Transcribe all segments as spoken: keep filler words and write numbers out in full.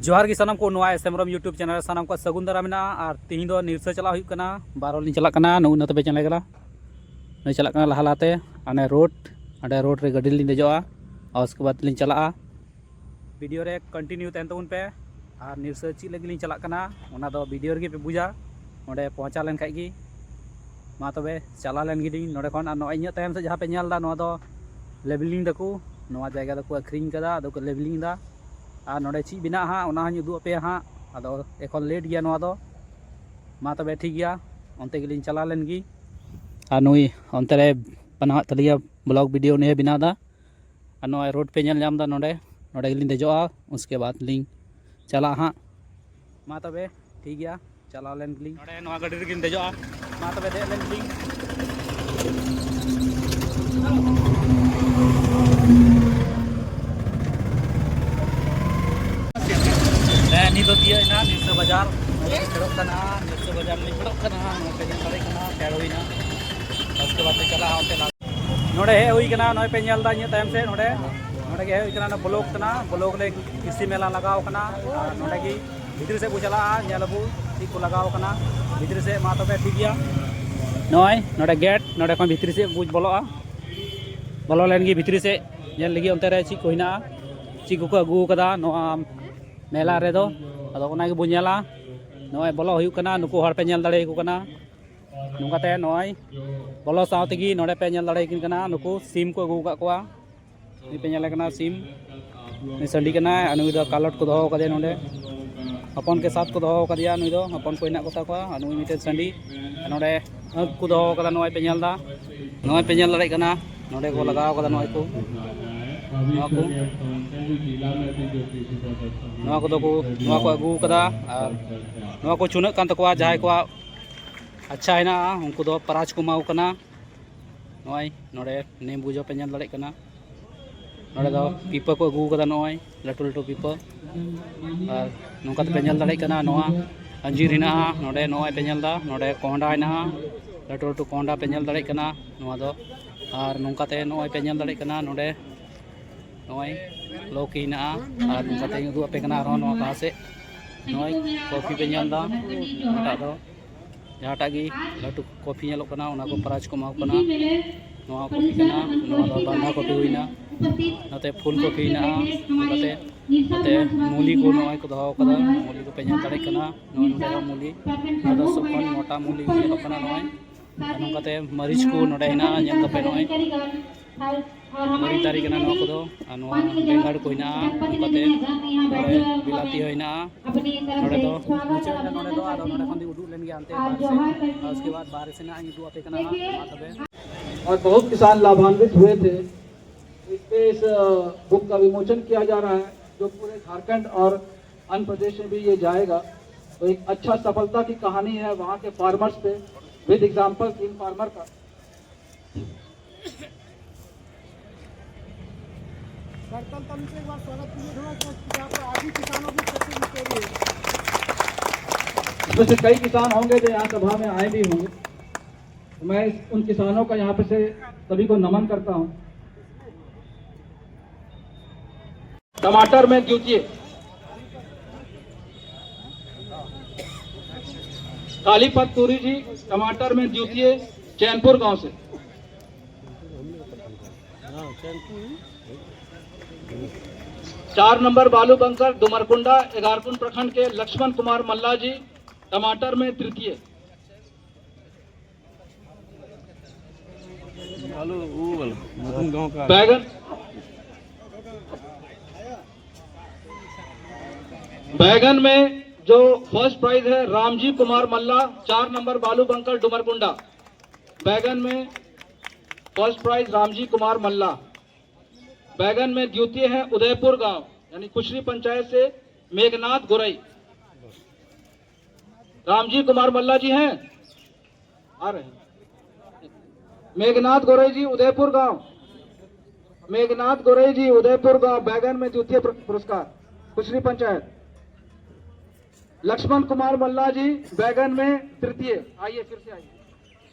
ᱡᱚᱦᱟᱨ ᱜᱮ ᱥᱟᱱᱟᱢ ᱠᱚ, ᱱᱚᱣᱟ ᱮᱥ ᱦᱮᱢᱵᱨᱚᱢ YouTube ᱪᱮᱱᱮᱞ ᱨᱮ ᱥᱟᱱᱟᱢ ᱠᱚᱣᱟᱜ ᱥᱟᱹᱜᱩᱱ ᱫᱟᱨᱟᱢ ᱢᱮᱱᱟᱜᱼᱟ᱾ ᱟᱨ ᱛᱤᱦᱤᱧ ᱫᱚ ᱱᱤᱨᱥᱟᱹ ᱪᱟᱞᱟᱜ ᱦᱩᱭᱩᱜ ᱠᱟᱱᱟ, ᱵᱟᱨ ᱦᱚᱲ ᱞᱤᱧ ᱪᱟᱞᱟᱜ ᱠᱟᱱᱟ᱾ ᱱᱩᱭ ᱱᱚᱛᱮ ᱯᱮ ᱧᱮᱞᱮ ᱠᱟᱱᱟ, ᱱᱩᱭ ᱪᱟᱞᱟᱜ ᱠᱟᱱᱟ ᱞᱟᱦᱟ ᱞᱟᱦᱟᱛᱮ᱾ ᱦᱟᱱᱮ ᱨᱳᱰ, ᱚᱸᱰᱮ ᱨᱳᱰ ᱨᱮ ᱜᱟᱹᱰᱤ ᱞᱤᱧ ᱫᱮᱡᱚᱜᱼᱟ, ᱟᱨ ᱩᱥᱠᱮ ᱵᱟᱫᱽ ᱞᱤᱧ ᱪᱟᱞᱟᱜᱼᱟ᱾ ᱵᱷᱤᱰᱤᱭᱳ ᱨᱮ ᱠᱚᱱᱴᱤᱱᱤᱭᱩ ᱛᱟᱦᱮᱱ ᱛᱟᱵᱚᱱ ᱯᱮ᱾ ᱟᱨ ᱱᱤᱨᱥᱟᱹ ᱪᱮᱫ ᱞᱟᱹᱜᱤᱫ ᱞᱤᱧ ᱪᱟᱞᱟᱜ ᱠᱟᱱᱟ, ᱚᱱᱟ ᱫᱚ ᱵᱷᱤᱰᱤᱭᱳ ᱨᱮᱜᱮ ᱯᱮ ᱵᱩᱡᱟ᱾ ᱚᱸᱰᱮ ᱯᱳᱣᱪᱷᱟ ᱞᱮᱱ ᱠᱷᱟᱡ ᱜᱮ᱾ ᱢᱟ ᱛᱚᱵᱮ ᱪᱟᱞᱟᱣ ᱞᱮᱱ ᱜᱮᱞᱤᱧ ᱱᱚᱸᱰᱮ ᱠᱷᱚᱱ᱾ ᱟᱨ ᱱᱚᱜᱼᱚᱭ ᱤᱧᱟᱹᱜ ᱛᱟᱭᱚᱢ ᱥᱮᱫ ᱡᱟᱦᱟᱸ ᱯᱮ ᱧᱮᱞ ᱮᱫᱟ, ᱱᱚᱣᱟ ᱫᱚ ᱞᱮᱵᱮᱞᱤᱝ ᱫᱟᱠᱚ᱾ ᱱᱚᱣᱟ ᱡᱟᱭᱜᱟ ᱫᱚᱠᱚ ᱟᱹᱠᱷᱨᱤᱧ ᱠᱟᱫᱟ, ᱟᱫᱚ ᱠᱚ ᱞᱮᱵᱮᱞᱤᱝ ᱮᱫᱟ᱾ ᱟᱨ ᱱᱚᱸᱰᱮ ᱪᱮᱫ ᱵᱮᱱᱟᱜᱼᱟ ᱦᱟᱸᱜ, ᱚᱱᱟ ᱦᱚᱸᱧ ᱩᱫᱩᱜ ᱟᱯᱮᱭᱟ ᱦᱟᱸᱜ᱾ ᱟᱫᱚ ᱮᱠᱷᱚᱱ ᱞᱮᱴ ᱜᱮᱭᱟ ᱱᱚᱣᱟ ᱫᱚ᱾ ᱢᱟ ᱛᱚᱵᱮ ᱴᱷᱤᱠ ᱜᱮᱭᱟ, ᱚᱱᱛᱮ ᱜᱮᱞᱤᱧ ᱪᱟᱞᱟᱣ ᱞᱮᱱ ᱜᱮ᱾ ᱟᱨ ᱱᱩᱭ ᱚᱱᱛᱮ ᱨᱮ ᱵᱮᱱᱟᱣᱮᱫ ᱛᱟᱞᱮᱭᱟ, ᱵᱞᱚᱜ ᱵᱷᱤᱰᱤᱭᱳ ᱩᱱᱤ ᱦᱚᱸᱭ ᱵᱮᱱᱟᱣ ᱮᱫᱟ᱾ ᱟᱨ ᱱᱚᱜᱼᱚᱭ ᱨᱳᱰ ᱯᱮ ᱧᱮᱞ ᱧᱟᱢ ᱮᱫᱟ, ᱱᱚᱸᱰᱮ, ᱱᱚᱸᱰᱮ ᱜᱮᱞᱤᱧ ᱫᱮᱡᱚᱜᱼᱟ, ᱩᱥᱠᱮ ᱵᱟᱫᱽ ᱞᱤᱧ ᱪᱟᱞᱟᱜᱼᱟ ᱦᱟᱸᱜ᱾ ᱢᱟ ᱛᱚᱵᱮ ᱴᱷᱤᱠ ᱜᱮᱭᱟ, ᱪᱟᱞᱟᱣ ᱞᱮᱱ ᱜᱮᱞᱤᱧ᱾ ᱱᱚᱸᱰᱮ ᱱᱚᱣᱟ ᱜᱟᱹᱰᱤ ᱨᱮᱜᱮᱧ ᱫᱮᱡᱚᱜᱼᱟ᱾ ᱢᱟ ᱛᱚᱵᱮ ᱫᱮᱡ ᱞᱮᱱ ᱜᱮᱞᱤᱧ᱾ ᱦᱮᱸ, ᱱᱤᱛ ᱫᱚ ᱛᱤᱭᱟᱹᱜ ᱮᱱᱟ ᱱᱤᱨᱥᱟᱹ ᱵᱟᱡᱟᱨ᱾ ᱱᱚᱸᱰᱮ ᱞᱤᱧ ᱯᱷᱮᱰᱚᱜ ᱠᱟᱱᱟ, ᱱᱤᱨᱥᱟᱹ ᱵᱟᱡᱟᱨ ᱞᱤᱧ ᱯᱷᱮᱰᱚᱜ ᱠᱟᱱᱟ᱾ ᱱᱚᱸᱰᱮ ᱯᱮ ᱧᱮᱞ ᱫᱟᱲᱮᱭᱟᱜ ᱠᱟᱱᱟ, ᱯᱷᱮᱰ ᱦᱩᱭᱱᱟ᱾ ᱩᱥᱠᱮ ᱵᱟᱫᱽ ᱞᱤᱧ ᱪᱟᱞᱟᱜᱼᱟ ᱚᱱᱛᱮ ᱞᱟᱞ᱾ ᱱᱚᱸᱰᱮ ᱦᱮᱡ ᱦᱩᱭ ᱠᱟᱱᱟ, ᱱᱚᱜᱼᱚᱭ ᱯᱮ ᱧᱮᱞ ᱮᱫᱟ ᱤᱧᱟᱹᱜ ᱛᱟᱭᱚᱢ ᱥᱮᱫ, ᱱᱚᱸᱰᱮ, ᱱᱚᱸᱰᱮ ᱜᱮ ᱦᱮᱡ ᱦᱩᱭ ᱠᱟᱱᱟ, ᱚᱱᱟ ᱵᱞᱚᱠ ᱠᱟᱱᱟ, ᱵᱞᱚᱠ ᱨᱮ ᱠᱨᱤᱥᱤ ᱢᱮᱞᱟ ᱞᱟᱜᱟᱣ ᱠᱟᱱᱟ᱾ ᱟᱨ ᱱᱚᱸᱰᱮ ᱜᱮ ᱵᱷᱤᱛᱨᱤ ᱥᱮᱫ ᱵᱚ ᱪᱟᱞᱟᱜᱼᱟ, ᱧᱮᱞ ᱟᱵᱚ ᱪᱮᱫ ᱠᱚ ᱞᱟᱜᱟᱣ ᱠᱟᱱᱟ ᱵᱷᱤᱛᱨᱤ ᱥᱮᱫ᱾ ᱢᱟ ᱛᱚᱵᱮ ᱴᱷᱤᱠ ᱜᱮᱭᱟ, ᱱᱚᱜᱼᱚᱭ ᱱᱚᱸᱰᱮ ᱜᱮᱴ, ᱱᱚᱸᱰᱮ ᱠᱷᱚᱱ ᱵᱷᱤᱛᱨᱤ ᱥᱮᱫ ᱵᱚ ᱵᱚᱞᱚᱜᱼᱟ, ᱵᱚᱞᱚ ᱞᱮᱱ ᱜᱮ ᱵᱷᱤᱛᱨᱤ ᱥᱮᱫ, ᱧᱮᱞ ᱞᱟᱹᱜᱤᱫ ᱚᱱᱛᱮ ᱨᱮ ᱪᱮᱫ ᱠᱚ ᱦᱮᱱᱟᱜᱼᱟ, ᱪᱮᱫ ᱠᱚᱠᱚ ᱟᱹᱜᱩ ᱠᱟᱫᱟ ᱱᱚᱣᱟ ᱢᱮᱞᱟ ᱨᱮᱫᱚ᱾ ᱟᱫᱚ ᱚᱱᱟ ᱜᱮᱵᱚ ᱧᱮᱞᱟ᱾ ᱱᱚᱜᱼᱚᱭ ᱵᱚᱞᱚ ᱦᱩᱭᱩᱜ ᱠᱟᱱᱟ, ᱱᱩᱠᱩ ᱦᱚᱲ ᱯᱮ ᱧᱮᱞ ᱫᱟᱲᱮᱭᱟᱠᱚ ᱠᱟᱱᱟ᱾ ᱱᱚᱝᱠᱟᱛᱮ ᱱᱚᱜᱼᱚᱭ ᱵᱚᱞᱚ ᱥᱟᱶ ᱛᱮᱜᱮ ᱱᱚᱰᱮ ᱯᱮ ᱧᱮᱞ ᱫᱟᱲᱮᱭᱟᱠᱤᱱ ᱠᱟᱱᱟ, ᱱᱩᱠᱩ ᱥᱤᱢ ᱠᱚ ᱟᱹᱜᱩ ᱟᱠᱟᱫ ᱠᱚᱣᱟ᱾ ᱱᱩᱭ ᱯᱮ ᱧᱮᱞᱮ ᱠᱟᱱᱟ ᱥᱤᱢ, ᱱᱩᱭ ᱥᱟᱺᱰᱤ ᱠᱟᱱᱟᱭ, ᱟᱨ ᱱᱩᱭ ᱫᱚ ᱠᱟᱞᱚᱴ ᱠᱚ ᱫᱚᱦᱚ ᱟᱠᱟᱫᱮᱭᱟ ᱱᱚᱰᱮ᱾ ᱦᱚᱯᱚᱱ ᱠᱮ ᱥᱟᱛ ᱠᱚ ᱫᱚᱦᱚ ᱟᱠᱟᱫᱮᱭᱟ ᱱᱩᱭ ᱫᱚ, ᱦᱚᱯᱚᱱ ᱠᱚ ᱦᱮᱱᱟᱜ ᱠᱚᱛᱟ ᱠᱚᱣᱟ᱾ ᱟᱨ ᱱᱩᱭ ᱢᱤᱫᱴᱮᱱ ᱥᱟᱺᱰᱤ, ᱟᱨ ᱱᱚᱰᱮ ᱟᱹᱠ ᱠᱚ ᱫᱚᱦᱚ ᱟᱠᱟᱫᱟ, ᱱᱚᱜᱼᱚᱭ ᱯᱮ ᱧᱮᱞ ᱮᱫᱟ, ᱱᱚᱜᱼᱚᱭ ᱯᱮ ᱧᱮᱞ ᱫᱟᱲᱮᱭᱟᱜ ᱠᱟᱱᱟ, ᱱᱚᱰᱮ ᱠᱚ ᱞᱟᱜᱟᱣ ᱟᱠᱟᱫᱟ ᱱᱚᱜᱼᱚᱭ ᱠᱚ, ᱱᱚᱣᱟ ᱠᱚ, ᱱᱚᱣᱟ ᱠᱚᱫᱚ ᱠᱚ, ᱱᱚᱣᱟ ᱠᱚ ᱟᱹᱜᱩ ᱟᱠᱟᱫᱟ᱾ ᱟᱨ ᱱᱚᱣᱟ ᱠᱚ ᱪᱩᱱᱟᱹᱜ ᱠᱟᱱ ᱛᱟᱠᱚᱣᱟ, ᱡᱟᱦᱟᱸᱭ ᱠᱚᱣᱟᱜ ᱟᱪᱪᱷᱟ ᱦᱮᱱᱟᱜᱼᱟ, ᱩᱱᱠᱩ ᱫᱚ ᱯᱨᱟᱭᱤᱡᱽ ᱠᱚ ᱮᱢᱟ ᱠᱚ ᱠᱟᱱᱟ᱾ ᱱᱚᱜᱼᱚᱭ ᱱᱚᱰᱮ ᱱᱤᱢ ᱵᱩᱡᱷᱟᱹᱣ ᱯᱮ ᱧᱮᱞ ᱫᱟᱲᱮᱭᱟᱜ ᱠᱟᱱᱟ, ᱱᱚᱰᱮ ᱫᱚ ᱯᱤᱯᱟᱹ ᱠᱚ ᱟᱹᱜᱩ ᱟᱠᱟᱫᱟ, ᱱᱚᱜᱼᱚᱭ ᱞᱟᱹᱴᱩ ᱞᱟᱹᱴᱩ ᱯᱤᱯᱟᱹ᱾ ᱟᱨ ᱱᱚᱝᱠᱟ ᱛᱮᱯᱮ ᱧᱮᱞ ᱫᱟᱲᱮᱭᱟᱜ ᱠᱟᱱᱟ, ᱱᱚᱣᱟ ᱟᱸᱡᱤᱨ ᱦᱮᱱᱟᱜᱼᱟ ᱱᱚᱰᱮ, ᱱᱚᱜᱼᱚᱭ ᱯᱮ ᱧᱮᱞ ᱮᱫᱟ, ᱱᱚᱰᱮ ᱠᱚᱸᱦᱰᱟ ᱦᱮᱱᱟᱜᱼᱟ, ᱞᱟᱹᱴᱩ ᱞᱟᱹᱴᱩ ᱠᱚᱸᱦᱰᱟ ᱯᱮ ᱧᱮᱞ ᱫᱟᱲᱮᱭᱟᱜ ᱠᱟᱱᱟ ᱱᱚᱣᱟ ᱫᱚ᱾ ᱟᱨ ᱱᱚᱝᱠᱟᱛᱮ ᱱᱚᱜᱼᱚᱭ ᱯᱮ ᱧᱮᱞ ᱫᱟᱲᱮᱭᱟᱜ ᱠᱟᱱᱟ, ᱱᱚᱰᱮ ᱱᱚᱜᱼᱚᱭ ᱞᱚᱠᱤ ᱦᱮᱱᱟᱜᱼᱟ᱾ ᱟᱨ ᱱᱚᱝᱠᱟᱛᱮᱧ ᱩᱫᱩᱜ ᱟᱯᱮ ᱠᱟᱱᱟ ᱟᱨᱦᱚᱸ ᱱᱚᱣᱟ ᱯᱟᱦᱟ ᱥᱮᱫ᱾ ᱱᱚᱜᱼᱚᱭ ᱠᱚᱯᱷᱤ ᱯᱮ ᱧᱮᱞ ᱮᱫᱟ, ᱚᱠᱟᱴᱟᱜ ᱫᱚ ᱡᱟᱦᱟᱸᱴᱟᱜ ᱜᱮ ᱞᱟᱹᱴᱩ ᱠᱚᱯᱷᱤ ᱧᱮᱞᱚᱜ ᱠᱟᱱᱟ, ᱚᱱᱟ ᱠᱚ ᱯᱨᱟᱭᱤᱡᱽ ᱠᱚ ᱮᱢᱟ ᱠᱚ ᱠᱟᱱᱟ᱾ ᱱᱚᱣᱟ ᱠᱚᱯᱷᱤ ᱠᱟᱱᱟ, ᱱᱚᱣᱟ ᱫᱚ ᱵᱟᱸᱫᱷᱟ ᱠᱚᱯᱷᱤ ᱦᱩᱭᱱᱟ, ᱱᱚᱛᱮ ᱯᱷᱩᱞ ᱠᱚᱯᱷᱤ ᱦᱮᱱᱟᱜᱼᱟ, ᱱᱚᱛᱮ, ᱱᱚᱛᱮ ᱢᱩᱞᱤ ᱠᱚ ᱱᱚᱜᱼᱚᱭ ᱠᱚ ᱫᱚᱦᱚ ᱠᱟᱫᱟ, ᱢᱩᱞᱤ ᱠᱚᱯᱮ ᱧᱮᱞ ᱫᱟᱲᱮᱭᱟᱜ ᱠᱟᱱᱟ᱾ ᱱᱚᱜᱼᱚᱭ ᱱᱚᱸᱰᱮ ᱫᱚ ᱢᱩᱞᱤ, ᱱᱚᱣᱟ ᱫᱚ ᱥᱚᱠᱷᱚᱱ ᱢᱚᱴᱟ ᱢᱩᱞᱤ ᱧᱮᱞᱚᱜ ᱠᱟᱱᱟ᱾ ᱱᱚᱜᱼᱚᱭ ᱟᱨ ᱱᱚᱝᱠᱟᱛᱮ ᱢᱟᱹᱨᱤᱪ ᱠᱚ ᱱᱚᱸᱰᱮ ᱦᱮᱱᱟᱜᱼᱟ, ᱧᱮᱞ ᱫᱟᱯᱮ ᱱᱚᱜᱼᱚᱭ ᱢᱟᱹᱨᱤᱪ ᱫᱟᱨᱮ ᱠᱟᱱᱟ ᱱᱚᱣᱟ ᱠᱚᱫᱚ, ᱟᱨ ᱱᱚᱣᱟ ᱵᱮᱸᱜᱟᱲ ᱠᱚ ᱦᱮᱱᱟᱜᱼᱟ, ᱱᱚᱝᱠᱟᱛᱮ ᱱᱚᱰᱮ ᱵᱤᱞᱟᱹᱛᱤ ᱦᱚᱸ ᱦᱮᱱᱟᱜᱼᱟ᱾ ᱱᱚᱰᱮ ᱫᱚ ᱢᱩᱪᱟᱹᱫ ᱮᱱᱟ, ᱱᱚᱰᱮ ᱫᱚ ᱟᱫᱚ ᱱᱚᱰᱮ ᱠᱷᱚᱱ ᱫᱚᱧ ᱩᱰᱩᱠ ᱞᱮᱱ ᱜᱮᱭᱟ ᱦᱟᱱᱛᱮ ᱵᱟᱦᱨᱮ ᱥᱮᱫ, ᱟᱨ ᱩᱥᱠᱮ ᱵᱟᱫ ᱵᱟᱦᱨᱮ ᱥᱮᱱᱟᱜ ᱤᱧ ᱩᱫᱩᱜ ᱟᱯᱮ ᱠᱟᱱᱟ ᱦᱟᱸᱜ᱾ ᱢᱟ ᱛᱚᱵᱮ᱾ और बहुत किसान लाभान्वित हुए थे। इस पे इस, अ, बुक का विमोचन किया जा रहा है, जो पूरे झारखंड और अन्य प्रदेश में भी ये जाएगा। तो एक अच्छा सफलता की कहानी है वहाँ के फार्मर्स पे, विद एग्जाम्पल तीन फार्मर का। करताल तम से एक बार स्वागत कीजिए थोड़ा सा, कि आप आदि किसानों की कैसे बिचौलिए। इसमें से कई किसान होंगे जो यहाँ सभा में आए भी होंगे। तो मैं इस, उन किसानों का यहाँ पे से सभी को नमन करता हूँ। टमाटर में द्वितीय कालीपत पुरी जी, टमाटर में द्वितीय, चैनपुर गांव से। चार नंबर बालू बंकर, डुमरकुंडा, एगारकुंड प्रखंड के लक्ष्मण कुमार मल्ला जी, टमाटर में तृतीय। आलू वो वाला, नतून गांव का। बैगन, बैगन में जो फर्स्ट प्राइज है, रामजी कुमार मल्ला, चार नंबर बालू बंकर, डुमरकुंडा। बैगन में फर्स्ट प्राइज रामजी कुमार मल्ला। बैगन में द्वितीय है उदयपुर गांव, यानी कुशरी पंचायत से मेघनाथ गोरई। रामजी कुमार मल्ला जी हैं, आ रहे हैं। मेघनाथ गोरई जी, उदयपुर गांव। मेघनाथ गोरई जी, उदयपुर गांव, बैगन में द्वितीय पुर-, पुरस्कार, कुशरी पंचायत। लक्ष्मण कुमार मल्ला जी, बैगन में तृतीय। आइए, फिर से आइए।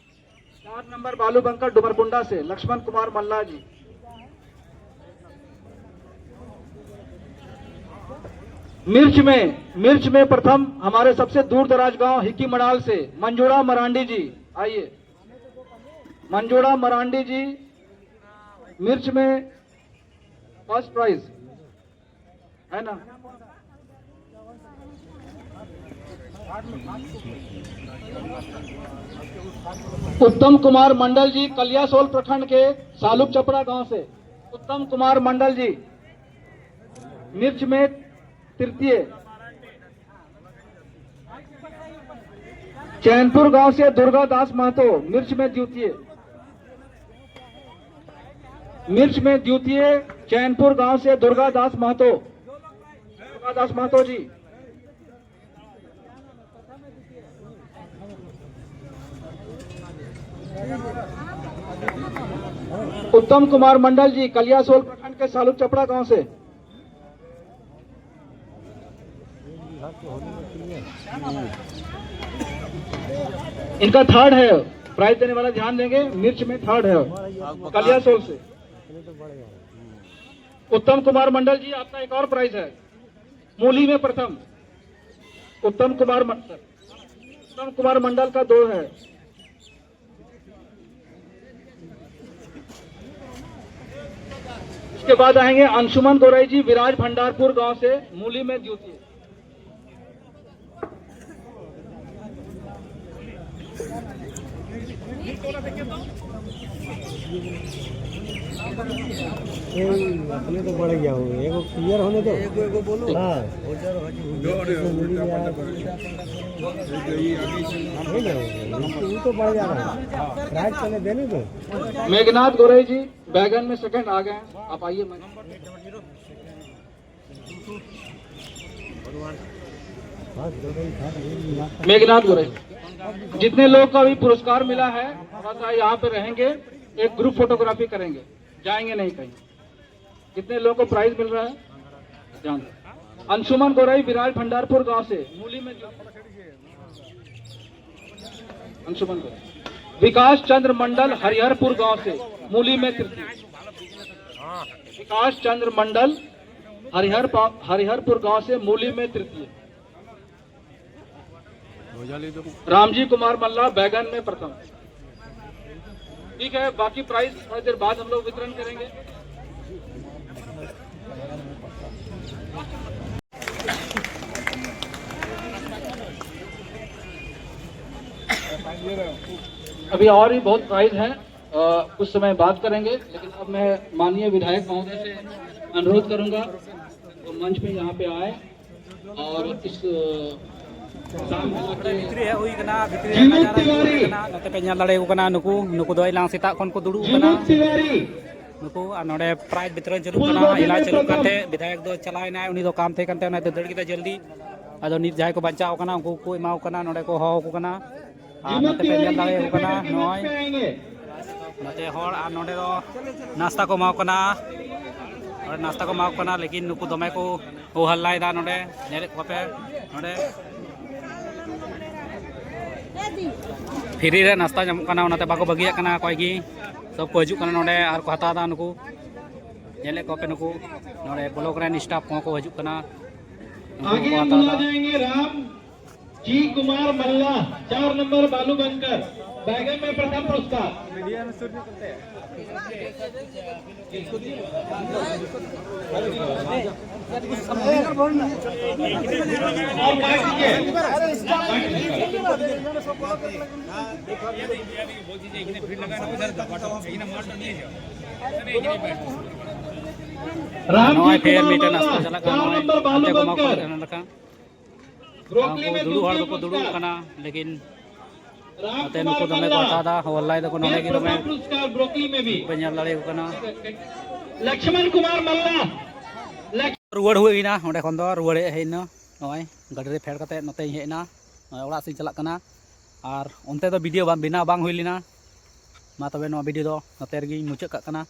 चार नंबर बालू बंकर, डुमरकुंडा से लक्ष्मण कुमार मल्ला जी। मिर्च में, मिर्च में प्रथम हमारे सबसे दूर दराज गांव हिक्की मड़ाल से मंजूड़ा मरांडी जी, आइए। मंजूड़ा मरांडी जी मिर्च में फर्स्ट प्राइज, है ना? उत्तम कुमार मंडल जी, कलियासोल प्रखंड के सालुक चपड़ा गांव से। उत्तम कुमार मंडल जी मिर्च में तृतीय। चैनपुर गांव से दुर्गा दास महतो मिर्च में द्वितीय। मिर्च में द्वितीय, चैनपुर गांव से दुर्गा दास महतो। दुर्गा दास महतो जी। उत्तम कुमार मंडल जी, कलियासोल प्रखंड के सालुक चपड़ा गांव से। इनका थर्ड है, प्राइज देने वाला ध्यान देंगे, मिर्च में थर्ड है, कलियासोल से। उत्तम कुमार मंडल जी, आपका एक और प्राइज है, मूली में प्रथम। उत्तम कुमार मंडल, उत्तम कुमार मंडल का दो है। इसके बाद आएंगे अंशुमन गोरई जी, विराज भंडारपुर गांव से, मूली में द्वितीय। ए, अपने तो बढ़ गया हो, एगो क्लियर होने दो। एगो, एगो बोलो। हाँ। हो जा, हो जा। हो जा, हो जा। ये तो बढ़ जा रहा है। राइट, पहले देने दो। मेघनाथ गोरई जी, बैगन में सेकंड आ गए हैं, आप आइए। मैं मेघनाथ गोरे, जितने लोग को अभी पुरस्कार मिला है, थोड़ा सा यहाँ पे रहेंगे, एक ग्रुप फोटोग्राफी करेंगे, जाएंगे नहीं कहीं। जितने लोगों को प्राइज मिल रहा है, जान। अंशुमन गोरई, विराज भंडारपुर गांव से, मूली में जो अंशुमन गोरई, विकास चंद्र मंडल, हरिहरपुर गांव से, मूली में तृतीय। विकास चंद्र मंडल, हरिहर पा-, हरिहरपुर गांव से मूली में तृतीय। रामजी कुमार मल्ला बैगन में प्रथम। ठीक है, बाकी प्राइस थोड़ी देर बाद हम लोग वितरण करेंगे। अभी और भी बहुत प्राइस हैं, अ, कुछ समय बात करेंगे, लेकिन अब मैं माननीय विधायक महोदय से अनुरोध करूंगा, वो मंच पे यहाँ पे आए और इस, अ, रामलीला के ᱵᱷᱤᱛᱨᱤ ᱦᱮᱡ ᱦᱩᱭ ᱠᱟᱱᱟ, ᱵᱷᱤᱛᱨᱤ ᱨᱮ ᱱᱟᱡᱟᱨᱟ ᱧᱮᱞ ᱦᱩᱭ ᱠᱟᱱᱟ᱾ ᱱᱚᱛᱮ ᱯᱮ ᱧᱮᱞ ᱫᱟᱲᱮᱭᱟᱠᱚ ᱠᱟᱱᱟ, ᱱᱩᱠᱩ, ᱱᱩᱠᱩ ᱫᱚ ᱮᱞᱟᱝ ᱥᱮᱛᱟᱜ ᱠᱷᱚᱱ ᱠᱚ ᱫᱩᱲᱩᱵ ᱠᱟᱱᱟ᱾ ᱱᱩᱠᱩ ᱟᱨ ᱱᱚᱰᱮ ᱯᱨᱟᱭᱤᱡᱽ ᱵᱤᱛᱚᱨᱚᱱ ᱪᱟᱹᱞᱩᱜ ᱠᱟᱱᱟ᱾ ᱮᱞᱟ ᱪᱟᱹᱞᱩᱜ ᱠᱟᱱ ᱛᱟᱦᱮᱸᱫ, ᱵᱤᱫᱷᱟᱭᱚᱠ ᱫᱚ ᱪᱟᱞᱟᱣ ᱮᱱᱟᱭ, ᱩᱱᱤ ᱫᱚ ᱠᱟᱢ ᱛᱟᱦᱮᱸ ᱠᱟᱱ ᱛᱟᱭᱟ, ᱚᱱᱟᱛᱮ ᱫᱟᱹᱲ ᱠᱮᱫᱟ ᱡᱚᱞᱫᱤ᱾ ᱟᱫᱚ ᱱᱤᱛ ᱡᱟᱦᱟᱸᱭ ᱠᱚ ᱵᱟᱧᱪᱟᱣ ᱠᱟᱱᱟ, ᱩᱱᱠᱩ ᱠᱚ ᱮᱢᱟ ᱠᱚ ᱠᱟᱱᱟ, ᱱᱚᱰᱮ ᱠᱚ ᱦᱚᱦᱚ ᱟᱠᱚ ᱠᱟᱱᱟ᱾ ᱟᱨ ᱱᱚᱛᱮ ᱯᱮ ᱧᱮᱞ ᱫᱟᱲᱮᱭᱟᱠᱚ ᱠᱟᱱᱟ, ᱱᱚᱜᱼᱚᱭ ᱱᱚᱛᱮ ᱦᱚᱲ, ᱟᱨ ᱱᱚᱰᱮ ᱫᱚ ᱱᱟᱥᱛᱟ ᱠᱚ ᱮᱢᱟ ᱠᱚ ᱠᱟᱱᱟ, ᱱᱚᱰᱮ ᱱᱟᱥᱛᱟ ᱠᱚ ᱮᱢᱟ ᱠᱚ ᱠᱟᱱᱟ, ᱞᱮᱠᱤᱱ ᱱᱩᱠᱩ ᱫᱚᱢᱮ ᱠᱚ ᱦᱳ ᱦᱟᱞᱞᱟᱭᱮᱫᱟ᱾ ᱱᱚᱰᱮ ᱧᱮᱞᱮᱫ ᱠᱚᱣᱟ ᱯᱮ, ᱱᱚᱰᱮ ᱯᱷᱨᱤ ᱨᱮ ᱱᱟᱥᱛᱟ ᱧᱟᱢᱚᱜ ᱠᱟᱱᱟ, ᱚᱱᱟᱛᱮ ᱵᱟᱠᱚ ᱵᱟᱹᱜᱤᱭᱟᱜ ᱠᱟᱱᱟ ᱚᱠᱚᱭ ᱜᱮ, ᱥᱚᱵ ᱠᱚ ᱦᱤᱡᱩᱜ ᱠᱟᱱᱟ ᱱᱚᱰᱮ ᱟᱨ ᱠᱚ ᱦᱟᱛᱟᱣ ᱮᱫᱟ᱾ ᱱᱩᱠᱩ ᱧᱮᱞᱮᱫ ᱠᱚᱣᱟ ᱯᱮ, ᱱᱩᱠᱩ ᱱᱚᱰᱮ ᱵᱞᱚᱠ ᱨᱮᱱ ᱥᱴᱟᱯ ᱠᱚᱦᱚᱸ ᱠᱚ ᱦᱤᱡᱩᱜ ᱠᱟᱱᱟ, ᱱᱩᱠᱩ ᱦᱚᱸ ᱠᱚ ᱦᱟᱛᱟᱣ ᱮᱫᱟ᱾ जी कुमार मल्ला, चार नंबर बालू बंकर, बैगन में प्रथम पुरस्कार। ᱱᱚᱜᱼᱚᱭ ᱯᱷᱮᱨ ᱢᱤᱫᱴᱮᱱ ᱱᱟᱥᱛᱟ ᱪᱟᱞᱟᱜ ᱠᱟᱱᱟ, ᱱᱚᱜᱼᱚᱭ ᱦᱟᱱᱛᱮ ᱠᱚ ᱮᱢᱟ ᱠᱚ ᱠᱟᱱᱟ, ᱱᱚᱰᱮ ᱠᱷᱚᱱ᱾ ᱩᱱᱠᱩ ᱫᱩᱲᱩᱵ ᱦᱚᱲ ᱫᱚᱠᱚ ᱫᱩᱲᱩᱵ ᱠᱟᱱᱟ, ᱞᱮᱠᱤᱱ ᱱᱚᱛᱮ ᱱᱩᱠᱩ ᱫᱚᱢᱮ ᱠᱚ ᱦᱟᱛᱟᱣ ᱮᱫᱟ, ᱦᱚᱞᱞᱟᱭ ᱫᱟᱠᱚ ᱱᱚᱰᱮ ᱜᱮ ᱫᱚᱢᱮ᱾ ᱯᱮ ᱧᱮᱞ ᱫᱟᱲᱮᱭᱟᱠᱚ ᱠᱟᱱᱟ᱾ ᱞᱚᱠᱷᱢᱚᱱ ᱠᱩᱢᱟᱨ ᱢᱟᱞᱞᱟ᱾ ᱨᱩᱣᱟᱹᱲ ᱦᱩᱭ ᱮᱱᱟ, ᱚᱸᱰᱮ ᱠᱷᱚᱱ ᱫᱚ ᱨᱩᱣᱟᱹᱲ ᱦᱮᱡ ᱮᱱᱟ᱾ ᱱᱚᱜᱼᱚᱭ ᱜᱟᱹᱰᱤ ᱨᱮ ᱯᱷᱮᱰ ᱠᱟᱛᱮ ᱱᱚᱛᱮᱧ ᱦᱮᱡ ᱮᱱᱟ, ᱱᱚᱜᱼᱚᱭ ᱚᱲᱟᱜ ᱥᱮᱫ ᱤᱧ ᱪᱟᱞᱟᱜ ᱠᱟᱱᱟ᱾ ᱟᱨ ᱚᱱᱛᱮ ᱫᱚ ᱵᱷᱤᱰᱤᱭᱳ ᱵᱟᱝ, ᱵᱮᱱᱟᱣ ᱵᱟᱝ ᱦᱩᱭ ᱞᱮᱱᱟ᱾ ᱢᱟ ᱛᱚᱵᱮ ᱱᱚᱣᱟ ᱵᱷᱤᱰᱤᱭᱳ ᱫᱚ ᱱᱚᱛᱮ ᱨᱮᱜᱮᱧ ᱢᱩᱪᱟᱹᱫ ᱠᱟᱜ ᱠᱟᱱᱟ᱾